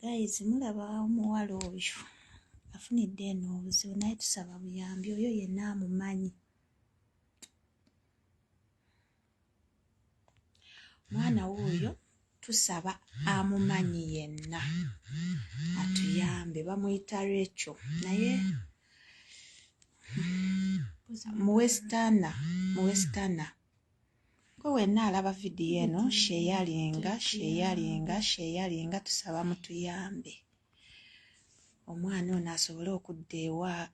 Guys, mulaba omuwala oyo afunidde eno obuzibu, naye tusaba buyambi oyo yenna amumanyi. Mwana wuuyo tusaba amumanyi yenna atuyambe. Bamuyita Rachel, naye muwestana muwestana. Gwe wenna alaba vidiyo eno, sheyalinga, sheyalinga, sheyalinga. Tusaba mutuyambe omwana ono asobole okudda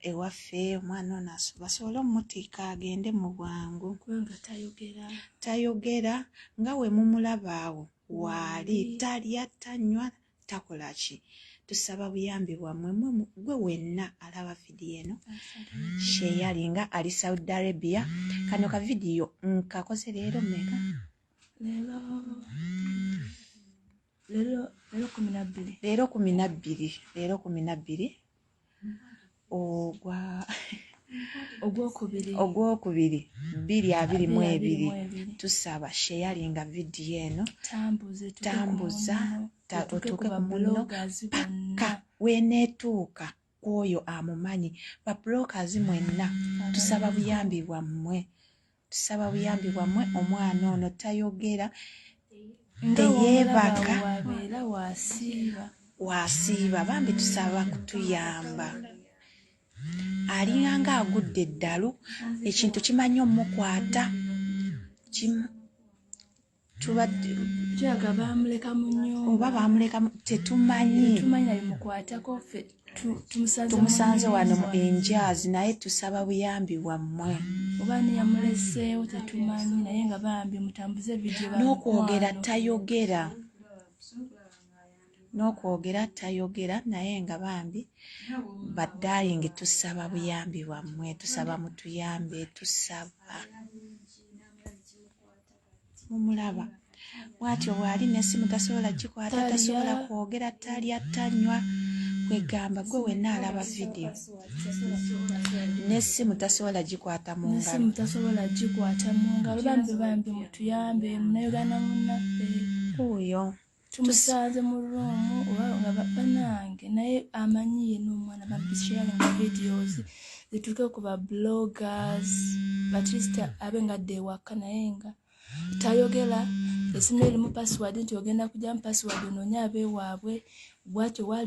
ewaffe. Omwana ono basobole omutiika agende mu bwangu. Kubanga tayogera. Tayogera, nga we mumulaba awo waali, talya, tanywa, takola ki. Tusaba buyambi bwammwe. Gwe wenna alaba vidiyo eno, sheyalinga. Ali Saudi Arabia. Kano ka vidiyo nkakoze leero meka? Leero 12. Leero 12, leero 12 ogwa Ogwokubiri. Ogwokubiri 2022. Tusaba sheyalinga vidiyo eno. Tambuza, otuuke ku munno paka weneetuuka kwoyo amumanyi. Ba bloggers mwenna, tusaba buyambi bwammwe, tusaba buyambi bwammwe. Omwana ono tayogera, teyeebaka, wasiiba. Bambi tusaba kutuyamba. Alinganga agudde eddalu, ekintu kimanyi omukwata. Kiraga bamuleka mu nyumba. Oba bamuleka, tetumanyi. Tumusanze wano mu enjazi, naye tusaba buyambi bwammwe. Oba niyamuleseewo tetumanyi, naye nga bambi mutambuze vidiyo. N'okwogera tayogera, n'okwogera tayogera, naye nga bambi ba darling, tusaba buyambi bwammwe, tusaba mutuyambe, tusaba. Mumulaba bwatyo bwali, nesimu tasobola gikwata, tasobola kwogera, talya, tanywa. Kwegamba gwe wenna alaba vidiyo, nesimu tasobola gikwata mu ngalo, tasobola gikwata mu ngalo. Bambi, bambi mutuyambe, Munnayuganda munnaffe. Oyo. Tumusanze mu room oba nga banange, naye amanyi ye n'omwana. Bambi sharing videos zituuke ku ba bloggers, at least abe nga adda ewaka, naye nga tayogera. Esimu erimu password, nti ogenda kujjamu password onoonye abeewaabwe. Bwatyo waali.